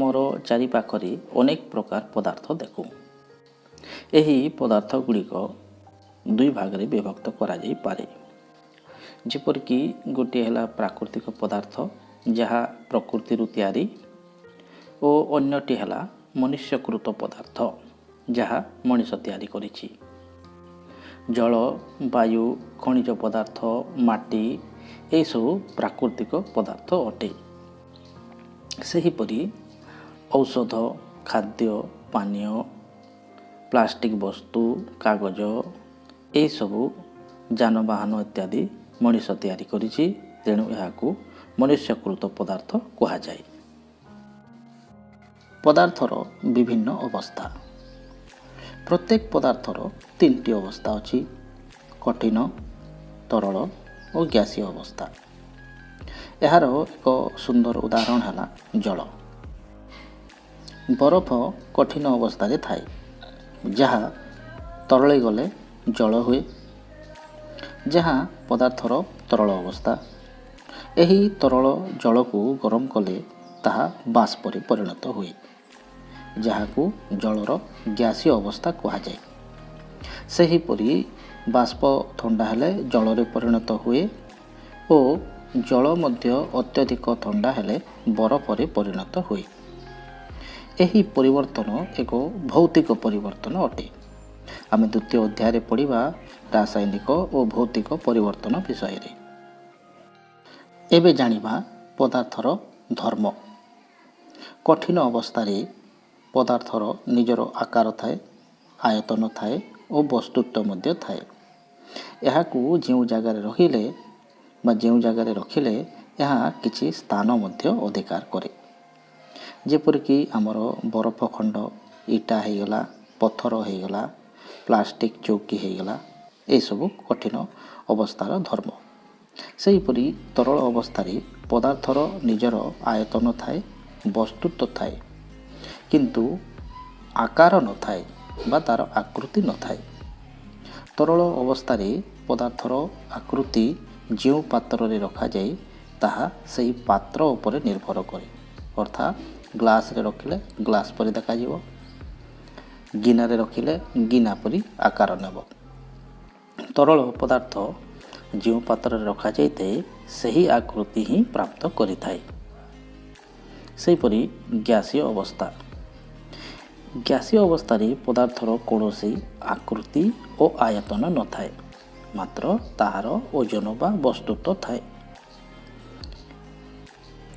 ଆମର ଚାରିପାଖରେ ଅନେକ ପ୍ରକାର ପଦାର୍ଥ ଦେଖୁ। ଏହି ପଦାର୍ଥ ଗୁଡ଼ିକ ଦୁଇ ଭାଗରେ ବିଭକ୍ତ କରାଯାଇପାରେ। ଯେପରିକି ଗୋଟିଏ ହେଲା ପ୍ରାକୃତିକ ପଦାର୍ଥ, ଯାହା ପ୍ରକୃତିରୁ ତିଆରି, ଓ ଅନ୍ୟଟି ହେଲା ମନୁଷ୍ୟକୃତ ପଦାର୍ଥ, ଯାହା ମଣିଷ ତିଆରି କରିଛି। ଜଳ, ବାୟୁ, ଖଣିଜ ପଦାର୍ଥ, ମାଟି ଏସବୁ ପ୍ରାକୃତିକ ପଦାର୍ଥ ଅଟେ। ସେହିପରି ଔଷଧ, ଖାଦ୍ୟ, ପାନୀୟ, ପ୍ଲାଷ୍ଟିକ୍ ବସ୍ତୁ, କାଗଜ, ଏସବୁ ଯାନବାହନ ଇତ୍ୟାଦି ମଣିଷ ତିଆରି କରିଛି। ତେଣୁ ଏହାକୁ ମନୁଷ୍ୟକୃତ ପଦାର୍ଥ କୁହାଯାଏ। ପଦାର୍ଥର ବିଭିନ୍ନ ଅବସ୍ଥା। ପ୍ରତ୍ୟେକ ପଦାର୍ଥର ତିନିଟି ଅବସ୍ଥା ଅଛି: କଠିନ, ତରଳ ଓ ଗ୍ୟାସୀୟ ଅବସ୍ଥା। ଏହାର ଏକ ସୁନ୍ଦର ଉଦାହରଣ ହେଲା ଜଳ। ବରଫ କଠିନ ଅବସ୍ଥାରେ ଥାଏ, ଯାହା ତରଳି ଗଲେ ଜଳ ହୁଏ, ଯାହା ପଦାର୍ଥର ତରଳ ଅବସ୍ଥା। ଏହି ତରଳ ଜଳକୁ ଗରମ କଲେ ତାହା ବାଷ୍ପରେ ପରିଣତ ହୁଏ, ଯାହାକୁ ଜଳର ଗ୍ୟାସୀୟ ଅବସ୍ଥା କୁହାଯାଏ। ସେହିପରି ବାଷ୍ପ ଥଣ୍ଡା ହେଲେ ଜଳରେ ପରିଣତ ହୁଏ ଓ ଜଳ ମଧ୍ୟ ଅତ୍ୟଧିକ ଥଣ୍ଡା ହେଲେ ବରଫରେ ପରିଣତ ହୁଏ। ଏହି ପରିବର୍ତ୍ତନ ଏକ ଭୌତିକ ପରିବର୍ତ୍ତନ ଅଟେ। ଆମେ ଦ୍ୱିତୀୟ ଅଧ୍ୟାୟରେ ପଢ଼ିବା ରାସାୟନିକ ଓ ଭୌତିକ ପରିବର୍ତ୍ତନ ବିଷୟରେ। ଏବେ ଜାଣିବା ପଦାର୍ଥର ଧର୍ମ। କଠିନ ଅବସ୍ଥାରେ ପଦାର୍ଥର ନିଜର ଆକାର ଥାଏ, ଆୟତନ ଥାଏ ଓ ବସ୍ତୁତ୍ୱ ମଧ୍ୟ ଥାଏ। ଏହାକୁ ଯେଉଁ ଜାଗାରେ ରହିଲେ ବା ଯେଉଁ ଜାଗାରେ ରଖିଲେ ଏହା କିଛି ସ୍ଥାନ ମଧ୍ୟ ଅଧିକାର କରେ। ଯେପରିକି ଆମର ବରଫ ଖଣ୍ଡ, ଇଟା ହେଇଗଲା, ପଥର ହେଇଗଲା, ପ୍ଲାଷ୍ଟିକ୍ ଚୌକି ହେଇଗଲା, ଏସବୁ କଠିନ ଅବସ୍ଥାର ଧର୍ମ। ସେହିପରି ତରଳ ଅବସ୍ଥାରେ ପଦାର୍ଥର ନିଜର ଆୟତନ ଥାଏ, ବସ୍ତୁତ୍ୱ ଥାଏ, କିନ୍ତୁ ଆକାର ନଥାଏ ବା ତା'ର ଆକୃତି ନଥାଏ। ତରଳ ଅବସ୍ଥାରେ ପଦାର୍ଥର ଆକୃତି ଯେଉଁ ପାତ୍ରରେ ରଖାଯାଏ ତାହା ସେହି ପାତ୍ର ଉପରେ ନିର୍ଭର କରେ। ଅର୍ଥାତ୍ ଗ୍ଲାସ୍ରେ ରଖିଲେ ଗ୍ଲାସ୍ ପରି ଦେଖାଯିବ, ଗିନାରେ ରଖିଲେ ଗିନା ପରି ଆକାର ନେବ। ତରଳ ପଦାର୍ଥ ଯେଉଁ ପାତ୍ରରେ ରଖାଯାଇଥାଏ ସେହି ଆକୃତି ହିଁ ପ୍ରାପ୍ତ କରିଥାଏ। ସେହିପରି ଗ୍ୟାସୀୟ ଅବସ୍ଥା। ଗ୍ୟାସୀୟ ଅବସ୍ଥାରେ ପଦାର୍ଥର କୌଣସି ଆକୃତି ଓ ଆୟତନ ନଥାଏ, ମାତ୍ର ତାହାର ଓଜନ ବା ବସ୍ତୁତ୍ୱ ଥାଏ।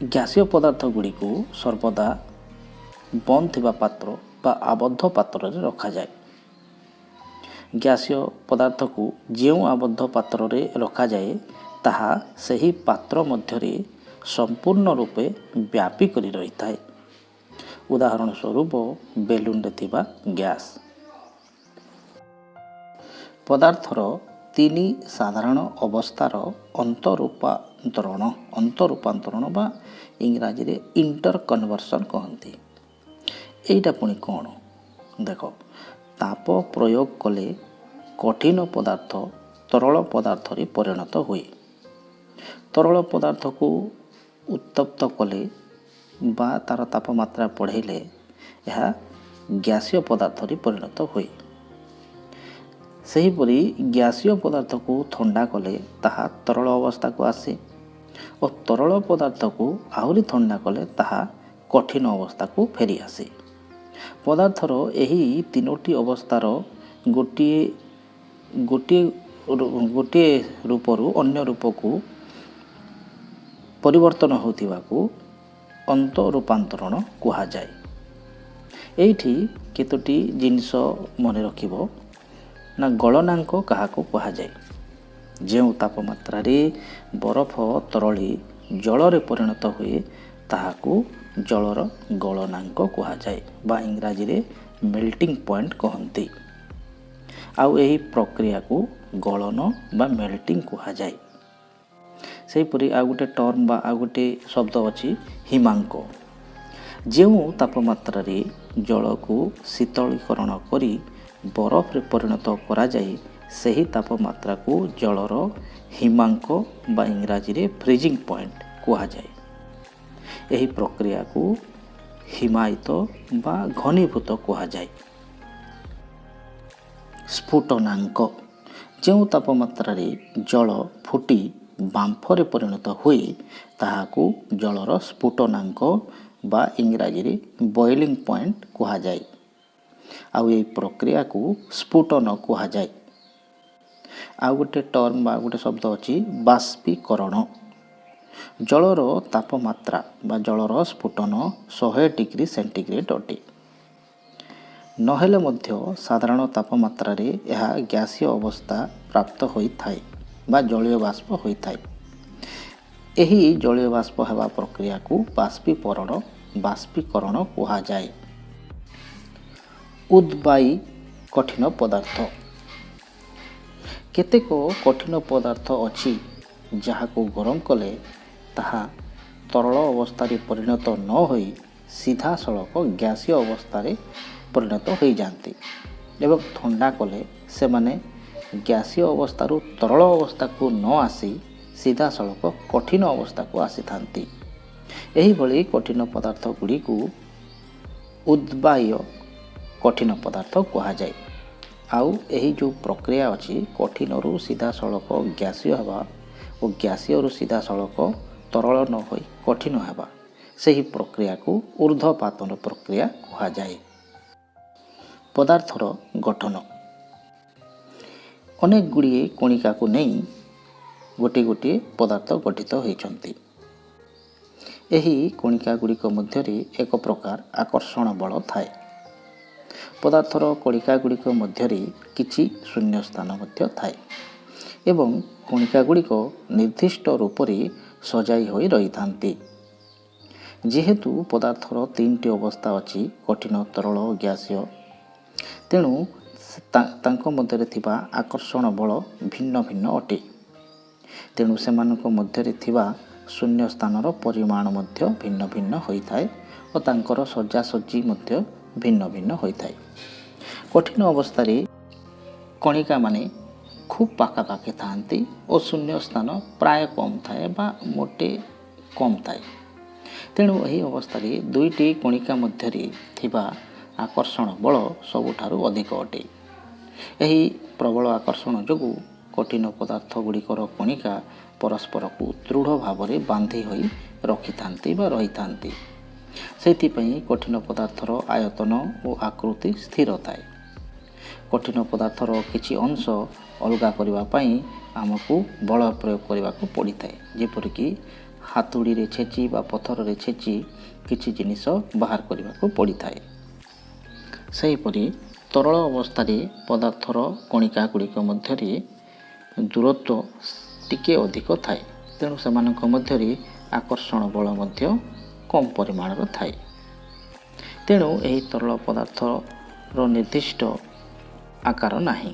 ଗ୍ୟାସୀୟ ପଦାର୍ଥ ଗୁଡ଼ିକୁ ସର୍ବଦା ବନ୍ଦ ଥିବା ପାତ୍ର ବା ଆବଦ୍ଧ ପାତ୍ରରେ ରଖାଯାଏ। ଗ୍ୟାସୀୟ ପଦାର୍ଥକୁ ଯେଉଁ ଆବଦ୍ଧ ପାତ୍ରରେ ରଖାଯାଏ ତାହା ସେହି ପାତ୍ର ମଧ୍ୟରେ ସମ୍ପୂର୍ଣ୍ଣ ରୂପେ ବ୍ୟାପି କରି ରହିଥାଏ। ଉଦାହରଣ ସ୍ୱରୂପ ବେଲୁନରେ ଥିବା ଗ୍ୟାସ୍। ପଦାର୍ଥର ତିନି ସାଧାରଣ ଅବସ୍ଥାର ଅନ୍ତରୂପାନ୍ତରଣ ବା ଇଂରାଜୀରେ ଇଣ୍ଟର କନଭର୍ସନ୍ କହନ୍ତି। ଏଇଟା ପୁଣି କ'ଣ? ଦେଖ, ତାପ ପ୍ରୟୋଗ କଲେ କଠିନ ପଦାର୍ଥ ତରଳ ପଦାର୍ଥରେ ପରିଣତ ହୁଏ। ତରଳ ପଦାର୍ଥକୁ ଉତ୍ତପ୍ତ କଲେ ବା ତା'ର ତାପମାତ୍ରା ବଢ଼େଇଲେ ଏହା ଗ୍ୟାସୀୟ ପଦାର୍ଥରେ ପରିଣତ ହୁଏ। ସେହିପରି ଗ୍ୟାସୀୟ ପଦାର୍ଥକୁ ଥଣ୍ଡା କଲେ ତାହା ତରଳ ଅବସ୍ଥାକୁ ଆସେ ଓ ତରଳ ପଦାର୍ଥକୁ ଆହୁରି ଥଣ୍ଡା କଲେ ତାହା କଠିନ ଅବସ୍ଥାକୁ ଫେରି ଆସେ। ପଦାର୍ଥର ଏହି ତିନୋଟି ଅବସ୍ଥାର ଗୋଟିଏ ଗୋଟିଏ ଗୋଟିଏ ରୂପରୁ ଅନ୍ୟ ରୂପକୁ ପରିବର୍ତ୍ତନ ହେଉଥିବାକୁ ଅନ୍ତରୂପାନ୍ତରଣ କୁହାଯାଏ। ଏଇଠି କେତୋଟି ଜିନିଷ ମନେ ରଖିବ ନା, ଗଳନାଙ୍କ କାହାକୁ କୁହାଯାଏ? ଯେଉଁ ତାପମାତ୍ରାରେ ବରଫ ତରଳି ଜଳରେ ପରିଣତ ହୁଏ ତାହାକୁ ଜଳର ଗଳନାଙ୍କ କୁହାଯାଏ ବା ଇଂରାଜୀରେ ମେଲ୍ଟିଂ ପଏଣ୍ଟ କହନ୍ତି। ଆଉ ଏହି ପ୍ରକ୍ରିୟାକୁ ଗଳନ ବା ମେଲ୍ଟିଂ କୁହାଯାଏ। ସେହିପରି ଆଉ ଗୋଟେ ଟର୍ମ ବା ଆଉ ଗୋଟେ ଶବ୍ଦ ଅଛି ହିମାଙ୍କ। ଯେଉଁ ତାପମାତ୍ରାରେ ଜଳକୁ ଶୀତଳୀକରଣ କରି ବରଫରେ ପରିଣତ କରାଯାଏ ସେହି ତାପମାତ୍ରାକୁ ଜଳର ହିମାଙ୍କ ବା ଇଂରାଜୀରେ ଫ୍ରିଜିଂ ପଏଣ୍ଟ କୁହାଯାଏ। ଏହି ପ୍ରକ୍ରିୟାକୁ ହିମାୟିତ ବା ଘନୀଭୂତ କୁହାଯାଏ। ସ୍ଫୁଟନାଙ୍କ, ଯେଉଁ ତାପମାତ୍ରାରେ ଜଳ ଫୁଟି ବାମ୍ଫରେ ପରିଣତ ହୁଏ ତାହାକୁ ଜଳର ସ୍ଫୁଟନାଙ୍କ ବା ଇଂରାଜୀରେ ବଏଲିଂ ପଏଣ୍ଟ କୁହାଯାଏ। ଆଉ ଏହି ପ୍ରକ୍ରିୟାକୁ ସ୍ଫୁଟନ କୁହାଯାଏ। ଆଉ ଗୋଟେ ଟର୍ମ ବା ଗୋଟେ ଶବ୍ଦ ଅଛି ବାଷ୍ପୀକରଣ। ଜଳର ତାପମାତ୍ରା ବା ଜଳର ସ୍ଫୁଟନ 100 ଡିଗ୍ରୀ ସେଣ୍ଟିଗ୍ରେଡ଼ ଅଟେ। ନହେଲେ ମଧ୍ୟ ସାଧାରଣ ତାପମାତ୍ରାରେ ଏହା ଗ୍ୟାସୀୟ ଅବସ୍ଥା ପ୍ରାପ୍ତ ହୋଇଥାଏ ବା ଜଳୀୟ ବାଷ୍ପ ହୋଇଥାଏ। ଏହି ଜଳୀୟ ବାଷ୍ପ ହେବା ପ୍ରକ୍ରିୟାକୁ ବାଷ୍ପୀକରଣ କୁହାଯାଏ। ଉଦ୍ବାୟୀ କଠିନ ପଦାର୍ଥ। କେତେକ କଠିନ ପଦାର୍ଥ ଅଛି ଯାହାକୁ ଗରମ କଲେ ତାହା ତରଳ ଅବସ୍ଥାରେ ପରିଣତ ନ ହୋଇ ସିଧାସଳଖ ଗ୍ୟାସୀୟ ଅବସ୍ଥାରେ ପରିଣତ ହୋଇଯାଆନ୍ତି ଏବଂ ଥଣ୍ଡା କଲେ ସେମାନେ ଗ୍ୟାସୀୟ ଅବସ୍ଥାରୁ ତରଳ ଅବସ୍ଥାକୁ ନ ଆସି ସିଧାସଳଖ କଠିନ ଅବସ୍ଥାକୁ ଆସିଥାନ୍ତି। ଏହିଭଳି କଠିନ ପଦାର୍ଥ ଗୁଡ଼ିକୁ ଉଦ୍ବାୟୀ କଠିନ ପଦାର୍ଥ କୁହାଯାଏ। ଆଉ ଏହି ଯେଉଁ ପ୍ରକ୍ରିୟା ଅଛି କଠିନରୁ ସିଧାସଳଖ ଗ୍ୟାସୀୟ ହେବା ଓ ଗ୍ୟାସୀୟରୁ ସିଧାସଳଖ ତରଳ ନ ହୋଇ କଠିନ ହେବା, ସେହି ପ୍ରକ୍ରିୟାକୁ ଉର୍ଦ୍ଧ୍ୱପାତନ ପ୍ରକ୍ରିୟା କୁହାଯାଏ। ପଦାର୍ଥର ଗଠନ। ଅନେକ ଗୁଡ଼ିଏ କଣିକାକୁ ନେଇ ଗୋଟିଏ ଗୋଟିଏ ପଦାର୍ଥ ଗଠିତ ହୋଇଛନ୍ତି। ଏହି କଣିକା ଗୁଡ଼ିକ ମଧ୍ୟରେ ଏକ ପ୍ରକାର ଆକର୍ଷଣ ବଳ ଥାଏ। ପଦାର୍ଥର କଣିକା ଗୁଡ଼ିକ ମଧ୍ୟରେ କିଛି ଶୂନ୍ୟ ସ୍ଥାନ ମଧ୍ୟ ଥାଏ ଏବଂ କଣିକା ଗୁଡ଼ିକ ନିର୍ଦ୍ଦିଷ୍ଟ ରୂପରେ ସଜାଇ ହୋଇ ରହିଥାନ୍ତି। ଯେହେତୁ ପଦାର୍ଥର ତିନିଟି ଅବସ୍ଥା ଅଛି, କଠିନ, ତରଳ ଓ ଗ୍ୟାସୀୟ, ତେଣୁ ତାଙ୍କ ମଧ୍ୟରେ ଥିବା ଆକର୍ଷଣ ବଳ ଭିନ୍ନ ଭିନ୍ନ ଅଟେ। ତେଣୁ ସେମାନଙ୍କ ମଧ୍ୟରେ ଥିବା ଶୂନ୍ୟ ସ୍ଥାନର ପରିମାଣ ମଧ୍ୟ ଭିନ୍ନ ଭିନ୍ନ ହୋଇଥାଏ ଓ ତାଙ୍କର ସଜାସଜି ମଧ୍ୟ ଭିନ୍ନ ଭିନ୍ନ ହୋଇଥାଏ। କଠିନ ଅବସ୍ଥାରେ କଣିକାମାନେ ଖୁବ୍ ପାଖାପାଖି ଥାଆନ୍ତି ଓ ଶୂନ୍ୟ ସ୍ଥାନ ପ୍ରାୟ କମ୍ ଥାଏ ବା ମୋଟେ କମ୍ ଥାଏ। ତେଣୁ ଏହି ଅବସ୍ଥାରେ ଦୁଇଟି କଣିକା ମଧ୍ୟରେ ଥିବା ଆକର୍ଷଣ ବଳ ସବୁଠାରୁ ଅଧିକ ଅଟେ। ଏହି ପ୍ରବଳ ଆକର୍ଷଣ ଯୋଗୁଁ କଠିନ ପଦାର୍ଥ ଗୁଡ଼ିକର କଣିକା ପରସ୍ପରକୁ ଦୃଢ଼ ଭାବରେ ବାନ୍ଧି ହୋଇ ରଖିଥାନ୍ତି ବା ରହିଥାନ୍ତି। ସେଥିପାଇଁ କଠିନ ପଦାର୍ଥର ଆୟତନ ଓ ଆକୃତି ସ୍ଥିର ଥାଏ। କଠିନ ପଦାର୍ଥର କିଛି ଅଂଶ ଅଲଗା କରିବା ପାଇଁ ଆମକୁ ବଳ ପ୍ରୟୋଗ କରିବାକୁ ପଡ଼ିଥାଏ, ଯେପରିକି ହାତୁଡ଼ିରେ ଛେଚି ବା ପଥରରେ ଛେଚି କିଛି ଜିନିଷ ବାହାର କରିବାକୁ ପଡ଼ିଥାଏ। ସେହିପରି ତରଳ ଅବସ୍ଥାରେ ପଦାର୍ଥର କଣିକା ଗୁଡ଼ିକ ମଧ୍ୟରେ ଦୂରତ୍ୱ ଟିକେ ଅଧିକ ଥାଏ, ତେଣୁ ସେମାନଙ୍କ ମଧ୍ୟରେ ଆକର୍ଷଣ ବଳ ମଧ୍ୟ କମ୍ ପରିମାଣର ଥାଏ। ତେଣୁ ଏହି ତରଳ ପଦାର୍ଥର ନିର୍ଦ୍ଦିଷ୍ଟ ଆକାର ନାହିଁ।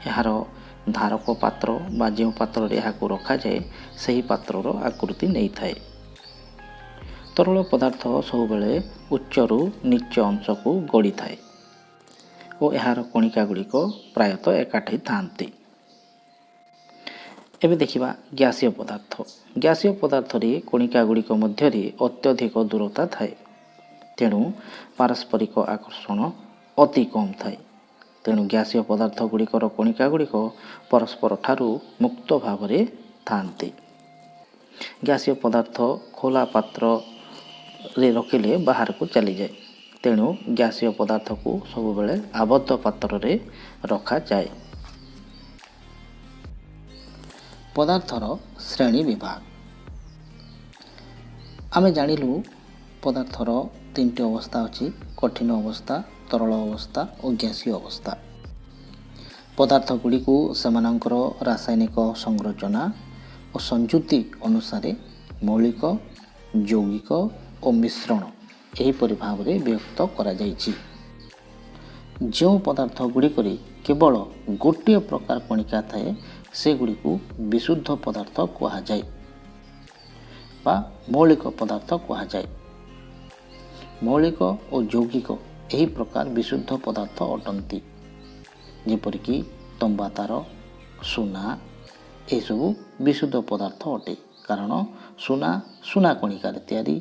ଏହାର ଧାରକ ପାତ୍ର ବା ଯେଉଁ ପାତ୍ରରେ ଏହାକୁ ରଖାଯାଏ ସେହି ପାତ୍ରର ଆକୃତି ନେଇଥାଏ। ତରଳ ପଦାର୍ଥ ସବୁବେଳେ ଉଚ୍ଚରୁ ନିଚ ଅଂଶକୁ ଗଡ଼ିଥାଏ ଓ ଏହାର କଣିକା ଗୁଡ଼ିକ ପ୍ରାୟତଃ ଏକାଠି ଥାଆନ୍ତି। ଏବେ ଦେଖିବା ଗ୍ୟାସୀୟ ପଦାର୍ଥ। ଗ୍ୟାସୀୟ ପଦାର୍ଥରେ କଣିକା ଗୁଡ଼ିକ ମଧ୍ୟରେ ଅତ୍ୟଧିକ ଦୂରତା ଥାଏ, ତେଣୁ ପାରସ୍ପରିକ ଆକର୍ଷଣ ଅତି କମ୍ ଥାଏ। ତେଣୁ ଗ୍ୟାସୀୟ ପଦାର୍ଥ ଗୁଡ଼ିକର କଣିକା ଗୁଡ଼ିକ ପରସ୍ପର ଠାରୁ ମୁକ୍ତ ଭାବରେ ଥାଆନ୍ତି। ଗ୍ୟାସୀୟ ପଦାର୍ଥ ଖୋଲା ପାତ୍ରରେ ରଖିଲେ ବାହାରକୁ ଚାଲିଯାଏ, ତେଣୁ ଗ୍ୟାସୀୟ ପଦାର୍ଥକୁ ସବୁବେଳେ ଆବଦ୍ଧ ପାତ୍ରରେ ରଖାଯାଏ। ପଦାର୍ଥର ଶ୍ରେଣୀ ବିଭାଗ। ଆମେ ଜାଣିଲୁ ପଦାର୍ଥର ତିନିଟି ଅବସ୍ଥା ଅଛି, କଠିନ ଅବସ୍ଥା, ତରଳ ଅବସ୍ଥା ଓ ଗ୍ୟାସୀୟ ଅବସ୍ଥା। ପଦାର୍ଥ ଗୁଡ଼ିକୁ ସେମାନଙ୍କର ରାସାୟନିକ ସଂରଚନା ଓ ସଂଯୁକ୍ତି ଅନୁସାରେ ମୌଳିକ, ଯୌଗିକ ଓ ମିଶ୍ରଣ ଏହିପରି ଭାବରେ ବିଭକ୍ତ କରାଯାଇଛି। ଯେଉଁ ପଦାର୍ଥ ଗୁଡ଼ିକରେ କେବଳ ଗୋଟିଏ ପ୍ରକାର କଣିକା ଥାଏ ସେଗୁଡ଼ିକୁ ବିଶୁଦ୍ଧ ପଦାର୍ଥ କୁହାଯାଏ ବା ମୌଳିକ ପଦାର୍ଥ କୁହାଯାଏ। ମୌଳିକ ଓ ଯୌଗିକ ଏହି ପ୍ରକାର ବିଶୁଦ୍ଧ ପଦାର୍ଥ ଅଟନ୍ତି, ଯେପରିକି ତମ୍ବା ତାର, ସୁନା, ଏସବୁ ବିଶୁଦ୍ଧ ପଦାର୍ଥ ଅଟେ, କାରଣ ସୁନା ସୁନା କଣିକାରେ ତିଆରି,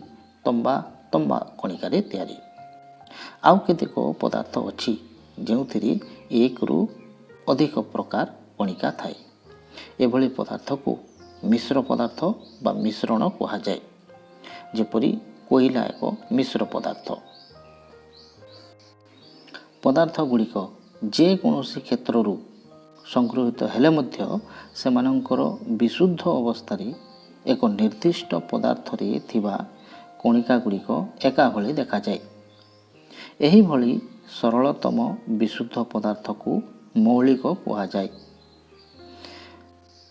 ତମ୍ବା ତମ୍ବା କଣିକାରେ ତିଆରି। ଆଉ କେତେକ ପଦାର୍ଥ ଅଛି ଯେଉଁଥିରେ 1ରୁ ଅଧିକ ପ୍ରକାର କଣିକା ଥାଏ। ଏଭଳି ପଦାର୍ଥକୁ ମିଶ୍ର ପଦାର୍ଥ ବା ମିଶ୍ରଣ କୁହାଯାଏ। ଯେପରି କୋଇଲା ଏକ ମିଶ୍ର ପଦାର୍ଥ। ପଦାର୍ଥ ଗୁଡ଼ିକ ଯେକୌଣସି କ୍ଷେତ୍ରରୁ ସଂଗୃହୀତ ହେଲେ ମଧ୍ୟ ସେମାନଙ୍କର ବିଶୁଦ୍ଧ ଅବସ୍ଥାରେ ଏକ ନିର୍ଦ୍ଦିଷ୍ଟ ପଦାର୍ଥରେ ଥିବା କଣିକା ଗୁଡ଼ିକ ଏକା ଭଳି ଦେଖାଯାଏ। ଏହିଭଳି ସରଳତମ ବିଶୁଦ୍ଧ ପଦାର୍ଥକୁ ମୌଳିକ କୁହାଯାଏ।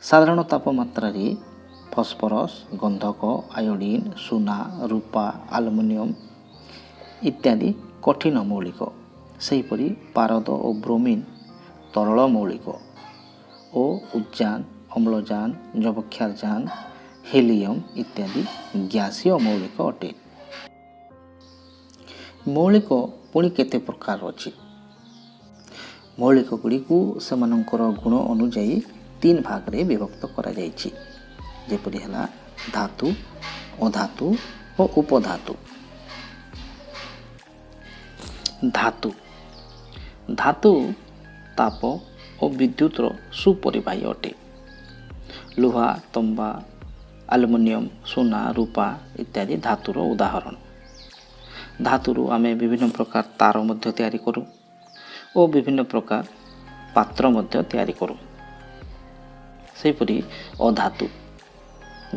ସାଧାରଣ ତାପମାତ୍ରାରେ ଫସ୍ଫରସ୍, ଗନ୍ଧକ, ଆୟୋଡ଼ିନ୍, ସୁନା, ରୂପା, ଆଲୁମିନିୟମ ଇତ୍ୟାଦି କଠିନ ମୌଳିକ। ସେହିପରି ପାରଦ ଓ ବ୍ରୋମିନ୍ ତରଳ ମୌଳିକ ଓ ଉଦଜାନ, ଅମ୍ଳଜାନ, ଯବକ୍ଷାରଜାନ, ହିଲିୟମ୍ ଇତ୍ୟାଦି ଗ୍ୟାସୀୟ ମୌଳିକ ଅଟେ। ମୌଳିକ ପୁଣି କେତେ ପ୍ରକାର ଅଛି? ମୌଳିକ ଗୁଡ଼ିକୁ ସେମାନଙ୍କର ଗୁଣ ଅନୁଯାୟୀ 3 ଭାଗରେ ବିଭକ୍ତ କରାଯାଇଛି, ଯେପରି ହେଲା ଧାତୁ, ଅଧାତୁ ଓ ଉପଧାତୁ। ଧାତୁ। ଧାତୁ ତାପ ଓ ବିଦ୍ୟୁତର ସୁପରିବାହୀ ଅଟେ। ଲୁହା, ତମ୍ବା, ଆଲୁମିନିୟମ, ସୁନା, ରୂପା ଇତ୍ୟାଦି ଧାତୁର ଉଦାହରଣ। ଧାତୁରୁ ଆମେ ବିଭିନ୍ନ ପ୍ରକାର ତାର ମଧ୍ୟ ତିଆରି କରୁ ଓ ବିଭିନ୍ନ ପ୍ରକାର ପାତ୍ର ମଧ୍ୟ ତିଆରି କରୁ। ସେହିପରି ଅଧାତୁ,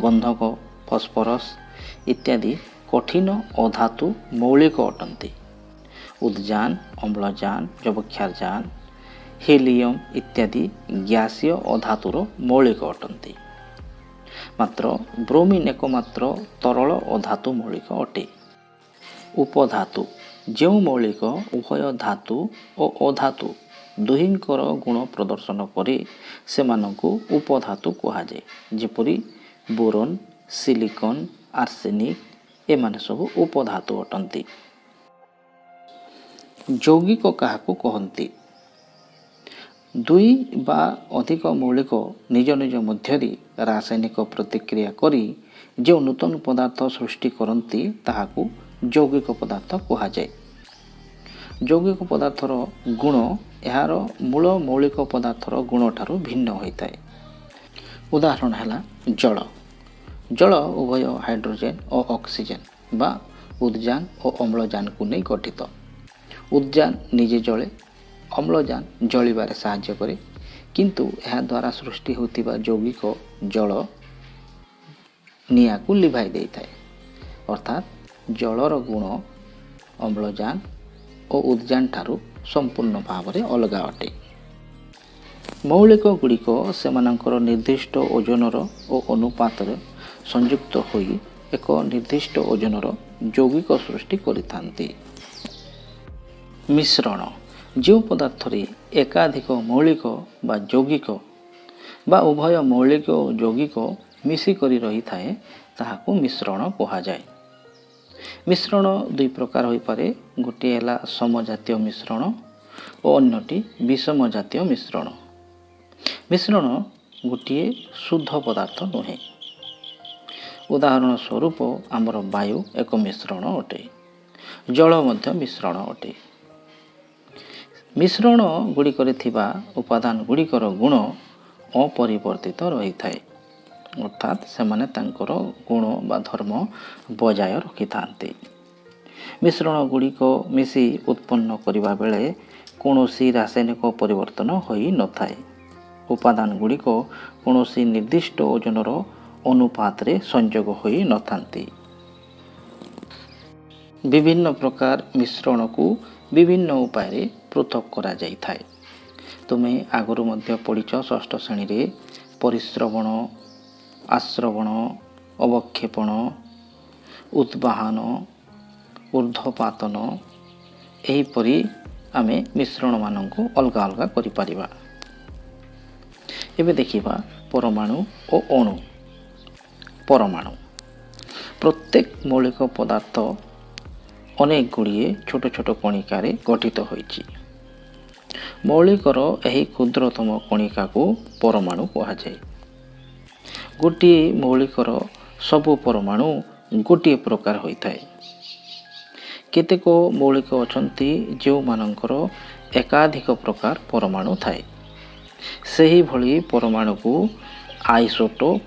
ଗନ୍ଧକ, ଫସ୍ଫରସ୍ ଇତ୍ୟାଦି କଠିନ ଅଧାତୁ ମୌଳିକ ଅଟନ୍ତି। ଉଦଜାନ, ଅମ୍ଳଜାନ, ଯବକ୍ଷାରଜାନ, ହିଲିୟମ୍ ଇତ୍ୟାଦି ଗ୍ୟାସୀୟ ଅଧାତୁର ମୌଳିକ ଅଟନ୍ତି। ମାତ୍ର ବ୍ରୋମିନ୍ ଏକମାତ୍ର ତରଳ ଅଧାତୁ ମୌଳିକ ଅଟେ। ଉପଧାତୁ। ଯେଉଁ ମୌଳିକ ଉଭୟ ଧାତୁ ଓ ଅଧାତୁ ଦୁହିଁଙ୍କର ଗୁଣ ପ୍ରଦର୍ଶନ କରେ ସେମାନଙ୍କୁ ଉପଧାତୁ କୁହାଯାଏ। ଯେପରି ବୋରନ୍, ସିଲିକନ୍, ଆର୍ସେନିକ୍ ଏମାନେ ସବୁ ଉପଧାତୁ ଅଟନ୍ତି। ଯୌଗିକ କାହାକୁ କହନ୍ତି? 2 ବା ଅଧିକ ମୌଳିକ ନିଜ ନିଜ ମଧ୍ୟରେ ରାସାୟନିକ ପ୍ରତିକ୍ରିୟା କରି ଯେଉଁ ନୂତନ ପଦାର୍ଥ ସୃଷ୍ଟି କରନ୍ତି ତାହାକୁ ଯୌଗିକ ପଦାର୍ଥ କୁହାଯାଏ। ଯୌଗିକ ପଦାର୍ଥର ଗୁଣ ଏହାର ମୂଳ ମୌଳିକ ପଦାର୍ଥର ଗୁଣଠାରୁ ଭିନ୍ନ ହୋଇଥାଏ। ଉଦାହରଣ ହେଲା ଜଳ। ଜଳ ଉଭୟ ହାଇଡ୍ରୋଜେନ୍ ଓ ଅକ୍ସିଜେନ୍ ବା ଉଦଜାନ ଓ ଅମ୍ଳଜାନକୁ ନେଇ ଗଠିତ। ଉଦଜାନ ନିଜେ ଜଳେ, ଅମ୍ଳଜାନ ଜଳିବାରେ ସାହାଯ୍ୟ କରେ, କିନ୍ତୁ ଏହାଦ୍ୱାରା ସୃଷ୍ଟି ହେଉଥିବା ଯୌଗିକ ଜଳ ନିଆଁକୁ ଲିଭାଇ ଦେଇଥାଏ। ଅର୍ଥାତ୍ ଜଳର ଗୁଣ ଅମ୍ଳଜାନ ଓ ଉଦଜାନ ଠାରୁ ସମ୍ପୂର୍ଣ୍ଣ ଭାବରେ ଅଲଗା ଅଟେ। ମୌଳିକ ଗୁଡ଼ିକ ସେମାନଙ୍କର ନିର୍ଦ୍ଦିଷ୍ଟ ଓଜନର ଓ ଅନୁପାତରେ ସଂଯୁକ୍ତ ହୋଇ ଏକ ନିର୍ଦ୍ଦିଷ୍ଟ ଓଜନର ଯୌଗିକ ସୃଷ୍ଟି କରିଥାନ୍ତି। ମିଶ୍ରଣ। ଯେଉଁ ପଦାର୍ଥରେ ଏକାଧିକ ମୌଳିକ ବା ଯୌଗିକ ବା ଉଭୟ ମୌଳିକ ଓ ଯୌଗିକ ମିଶିକରି ରହିଥାଏ ତାହାକୁ ମିଶ୍ରଣ କୁହାଯାଏ। ମିଶ୍ରଣ 2 ପ୍ରକାର ହୋଇପାରେ। ଗୋଟିଏ ହେଲା ସମଜାତୀୟ ମିଶ୍ରଣ ଓ ଅନ୍ୟଟି ବିଷମ ଜାତୀୟ ମିଶ୍ରଣ। ମିଶ୍ରଣ ଗୋଟିଏ ଶୁଦ୍ଧ ପଦାର୍ଥ ନୁହେଁ। ଉଦାହରଣ ସ୍ୱରୂପ ଆମର ବାୟୁ ଏକ ମିଶ୍ରଣ ଅଟେ, ଜଳ ମଧ୍ୟ ମିଶ୍ରଣ ଅଟେ। ମିଶ୍ରଣ ଗୁଡ଼ିକରେ ଥିବା ଉପାଦାନ ଗୁଡ଼ିକର ଗୁଣ ଅପରିବର୍ତ୍ତିତ ରହିଥାଏ, ଅର୍ଥାତ୍ ସେମାନେ ତାଙ୍କର ଗୁଣ ବା ଧର୍ମ ବଜାୟ ରଖିଥାନ୍ତି। ମିଶ୍ରଣ ଗୁଡ଼ିକ ମିଶି ଉତ୍ପନ୍ନ କରିବା ବେଳେ କୌଣସି ରାସାୟନିକ ପରିବର୍ତ୍ତନ ହୋଇନଥାଏ। ଉପାଦାନ ଗୁଡ଼ିକ କୌଣସି ନିର୍ଦ୍ଦିଷ୍ଟ ଓଜନର ଅନୁପାତରେ ସଂଯୋଗ ହୋଇନଥାନ୍ତି। ବିଭିନ୍ନ ପ୍ରକାର ମିଶ୍ରଣକୁ ବିଭିନ୍ନ ଉପାୟରେ ପୃଥକ କରାଯାଇଥାଏ। ତୁମେ ଆଗରୁ ମଧ୍ୟ ପଢ଼ିଛ ଷଷ୍ଠ ଶ୍ରେଣୀରେ ପରିସ୍ରବଣ, ଆସ୍ରବଣ, ଅବକ୍ଷେପଣ, ଉଦ୍ବାହନ, ଉର୍ଦ୍ଧ୍ୱପାତନ, ଏହିପରି ଆମେ ମିଶ୍ରଣମାନଙ୍କୁ ଅଲଗା ଅଲଗା କରିପାରିବା। ଏବେ ଦେଖିବା ପରମାଣୁ ଓ ଅଣୁ। ପରମାଣୁ ପ୍ରତ୍ୟେକ ମୌଳିକ ପଦାର୍ଥ ଅନେକ ଗୁଡ଼ିଏ ଛୋଟ ଛୋଟ କଣିକାରେ ଗଠିତ ହୋଇଛି। ମୌଳିକର ଏହି କ୍ଷୁଦ୍ରତମ କଣିକାକୁ ପରମାଣୁ କୁହାଯାଏ। ଗୋଟିଏ ମୌଳିକର ସବୁ ପରମାଣୁ ଗୋଟିଏ ପ୍ରକାର ହୋଇଥାଏ। କେତେକ ମୌଳିକ ଅଛନ୍ତି ଯେଉଁମାନଙ୍କର ଏକାଧିକ ପ୍ରକାର ପରମାଣୁ ଥାଏ। ସେହିଭଳି ପରମାଣୁକୁ ଆଇସୋଟୋପ୍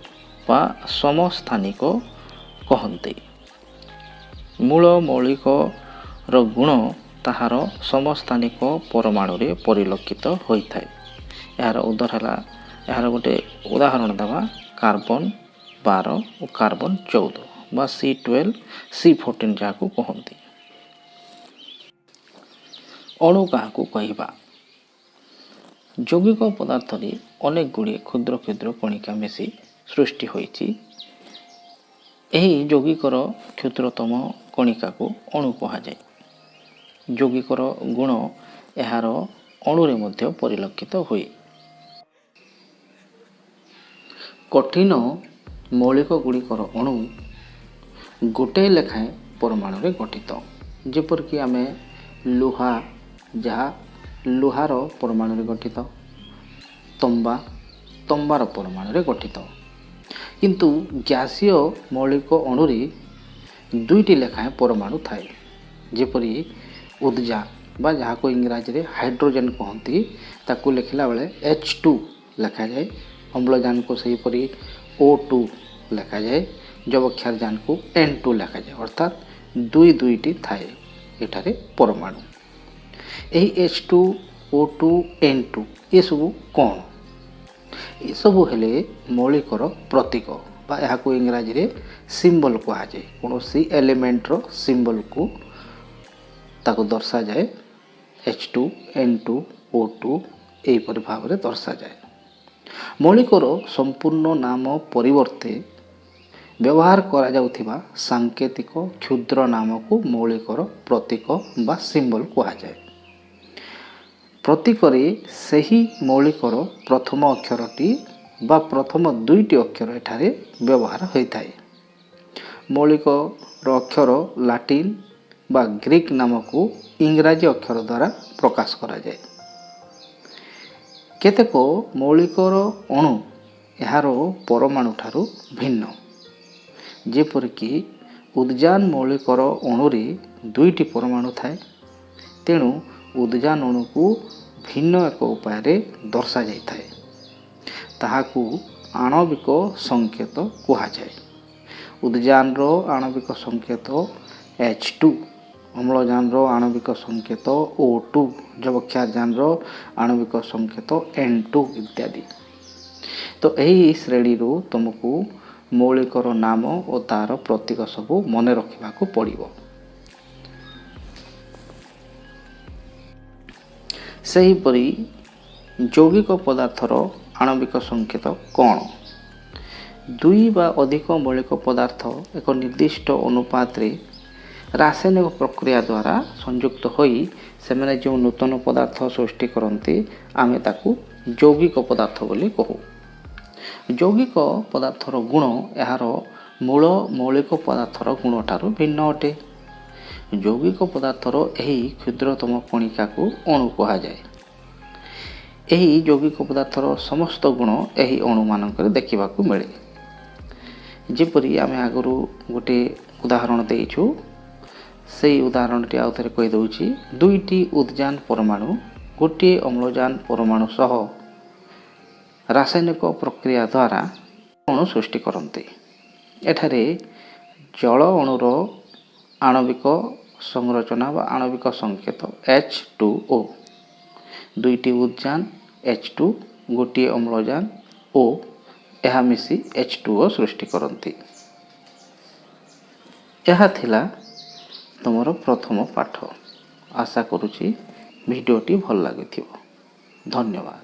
ବା ସମସ୍ଥାନିକ କହନ୍ତି। ମୂଳ ମୌଳିକର ଗୁଣ ତାହାର ସମସ୍ଥାନିକ ପରମାଣୁରେ ପରିଲକ୍ଷିତ ହୋଇଥାଏ। ଏହାର ଉଦାହରଣ ହେଲା, ଏହାର ଗୋଟେ ଉଦାହରଣ ଦେବା, କାର୍ବନ 12 ଓ କାର୍ବନ 14 ବା C12 C14 ଯାହାକୁ କହନ୍ତି। ଅଣୁ କାହାକୁ କହିବା? ଯୌଗିକ ପଦାର୍ଥରେ ଅନେକ ଗୁଡ଼ିଏ କ୍ଷୁଦ୍ର କ୍ଷୁଦ୍ର କଣିକା ମିଶି ସୃଷ୍ଟି ହୋଇଛି। ଏହି ଯୌଗିକର କ୍ଷୁଦ୍ରତମ କଣିକାକୁ ଅଣୁ କୁହାଯାଏ। ଯୌଗିକର ଗୁଣ ଏହାର ଅଣୁରେ ମଧ୍ୟ ପରିଲକ୍ଷିତ ହୁଏ। କଠିନ ମୌଳିକ ଗୁଡ଼ିକର ଅଣୁ ଗୋଟାଏ ଲେଖାଏଁ ପରମାଣୁରେ ଗଠିତ। ଯେପରିକି ଆମେ ଲୁହା, ଯାହା ଲୁହାର ପରମାଣୁରେ ଗଠିତ, ତମ୍ବା ତମ୍ବାର ପରମାଣୁରେ ଗଠିତ। କିନ୍ତୁ ଗ୍ୟାସୀୟ ମୌଳିକ ଅଣୁରେ ଦୁଇଟି ଲେଖାଏଁ ପରମାଣୁ ଥାଏ। ଯେପରି ଉଦଜାନ ବା ଯାହାକୁ ଇଂରାଜୀରେ ହାଇଡ୍ରୋଜେନ୍ କହନ୍ତି, ତାକୁ ଲେଖିଲା ବେଳେ H2 ଲେଖାଯାଏ। ଅମ୍ଳଜାନକୁ ସେହିପରି O2 ଲେଖାଯାଏ। ଯବକ୍ଷାରଜାନକୁ N2 ଲେଖାଯାଏ। ଅର୍ଥାତ୍ ଦୁଇ ଦୁଇଟି ଥାଏ ଏଠାରେ ପରମାଣୁ। ଏହି H2, O2, N2 ଏସବୁ କ'ଣ? ଏସବୁ ହେଲେ ମୌଳିକର ପ୍ରତୀକ ବା ଏହାକୁ ଇଂରାଜୀରେ ସିମ୍ବଲ କୁହାଯାଏ। କୌଣସି ଏଲିମେଣ୍ଟର ସିମ୍ବଲକୁ ତାକୁ ଦର୍ଶାଯାଏ H2, N2, O2 ଏହିପରି ଭାବରେ ଦର୍ଶାଯାଏ। ମୌଳିକର ସମ୍ପୂର୍ଣ୍ଣ ନାମ ପରିବର୍ତ୍ତେ ବ୍ୟବହାର କରାଯାଉଥିବା ସାଙ୍କେତିକ କ୍ଷୁଦ୍ର ନାମକୁ ମୌଳିକର ପ୍ରତୀକ ବା ସିମ୍ବଲ କୁହାଯାଏ। ପ୍ରତୀକରେ ସେହି ମୌଳିକର ପ୍ରଥମ ଅକ୍ଷରଟି ବା ପ୍ରଥମ ଦୁଇଟି ଅକ୍ଷର ଏଠାରେ ବ୍ୟବହାର ହୋଇଥାଏ। ମୌଳିକର ଅକ୍ଷର ଲାଟିନ୍ ବା ଗ୍ରୀକ୍ ନାମକୁ ଇଂରାଜୀ ଅକ୍ଷର ଦ୍ୱାରା ପ୍ରକାଶ କରାଯାଏ। କେତେକ ମୌଳିକର ଅଣୁ ଏହାର ପରମାଣୁ ଠାରୁ ଭିନ୍ନ। ଯେପରିକି ଉଦଜାନ ମୌଳିକର ଅଣୁରେ ଦୁଇଟି ପରମାଣୁ ଥାଏ, ତେଣୁ ଉଦଜାନ ଅଣୁକୁ ଭିନ୍ନ ଏକ ଉପାୟରେ ଦର୍ଶାଯାଇଥାଏ। ତାହାକୁ ଆଣବିକ ସଂକେତ କୁହାଯାଏ। ଉଦଜାନର ଆଣବିକ ସଂକେତ H2, ଅମ୍ଳଜାନର ଆଣବିକ ସଂକେତ O2, ଯବକ୍ଷାରଜାନର ଆଣବିକ ସଂକେତ N2 ଇତ୍ୟାଦି। ତ ଏହି ଶ୍ରେଣୀରୁ ତୁମକୁ ମୌଳିକର ନାମ ଓ ତାର ପ୍ରତୀକ ସବୁ ମନେ ରଖିବାକୁ ପଡ଼ିବ। ସେହିପରି ଯୌଗିକ ପଦାର୍ଥର ଆଣବିକ ସଂକେତ କ'ଣ? ଦୁଇ ବା ଅଧିକ ମୌଳିକ ପଦାର୍ଥ ଏକ ନିର୍ଦ୍ଦିଷ୍ଟ ଅନୁପାତରେ ରାସାୟନିକ ପ୍ରକ୍ରିୟା ଦ୍ୱାରା ସଂଯୁକ୍ତ ହୋଇ ସେମାନେ ଯେଉଁ ନୂତନ ପଦାର୍ଥ ସୃଷ୍ଟି କରନ୍ତି, ଆମେ ତାକୁ ଯୌଗିକ ପଦାର୍ଥ ବୋଲି କହୁ। ଯୌଗିକ ପଦାର୍ଥର ଗୁଣ ଏହାର ମୂଳ ମୌଳିକ ପଦାର୍ଥର ଗୁଣଠାରୁ ଭିନ୍ନ ଅଟେ। ଯୌଗିକ ପଦାର୍ଥର ଏହି କ୍ଷୁଦ୍ରତମ କଣିକାକୁ ଅଣୁ କୁହାଯାଏ। ଏହି ଯୌଗିକ ପଦାର୍ଥର ସମସ୍ତ ଗୁଣ ଏହି ଅଣୁମାନଙ୍କରେ ଦେଖିବାକୁ ମିଳେ। ଯେପରି ଆମେ ଆଗରୁ ଗୋଟିଏ ଉଦାହରଣ ଦେଇଛୁ, ସେଇ ଉଦାହରଣଟି ଆଉ ଥରେ କହିଦେଉଛି। ଦୁଇଟି ଉଦଜାନ ପରମାଣୁ ଗୋଟିଏ ଅମ୍ଳଜାନ ପରମାଣୁ ସହ ରାସାୟନିକ ପ୍ରକ୍ରିୟା ଦ୍ୱାରା ଅଣୁ ସୃଷ୍ଟି କରନ୍ତି। ଏଠାରେ ଜଳ ଅଣୁର ଆଣବିକ ସଂରଚନା ବା ଆଣବିକ ସଂକେତ H2O, ଦୁଇଟି ଉଦଜାନ H2, ଗୋଟିଏ ଅମ୍ଳଜାନ O, ଏହା ମିଶି H2O ସୃଷ୍ଟି କରନ୍ତି। ଏହା ଥିଲା ତୁମର ପ୍ରଥମ ପାଠ। ଆଶା କରୁଛି ଭିଡ଼ିଓଟି ଭଲ ଲାଗିଥିବ। ଧନ୍ୟବାଦ।